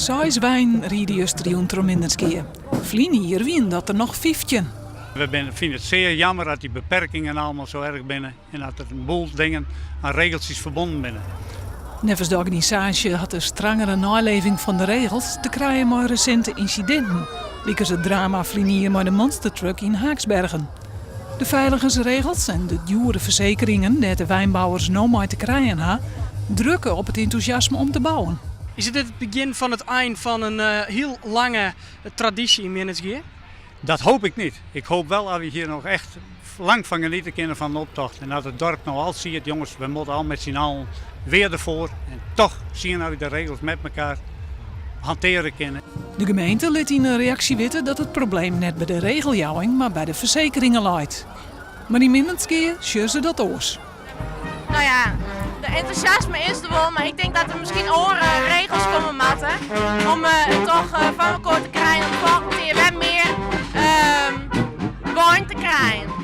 Seis weinen ride justerjûn troch Minnertsgea. Ferline jier wienen dat der noch 15. We binne, fine it sear jammer dat dy beperkingen allemaal sa erch binne en dat der in boel dingen oan regeltsjes ferbûn binne. Neffens de organisaasje hat de strangere neileving fan de regels te krijen mei resinte ynsidinten, lykas it drama ferline jier mei de monstertruck yn Haaksbergen. De feiligensregels en de djoere fersekeringen dêr't de weinbouwers no mei te krijen ha, drukke op it entûsjasme om te bouwen. Is dit it begjin fan it ein fan in hiel lange tradysje yn Minnertsgea? Dat hoopje ik net. Ik hoopje wol dat we hjir noch echt lang fan genietsje kinne fan de optocht. En dat it doarp no al sjocht, jonges, we moatte al mei syn allen wer derfoar. En dochs sjen oft we de regels mei elkoar hantearje kinne. De gemeente lit yn in reaksje witte dat it probleem net by de regeljouwing, mar by de fersekeringen leit. Mar yn Minnertsgea sjogge se dat oars. No ja, de entûsjasme is der wol, mar ik tink dat der miskien oare regels komme moatte om it dochs foar elkoar te krijen om folgjend jier wer mear weinen te krijen.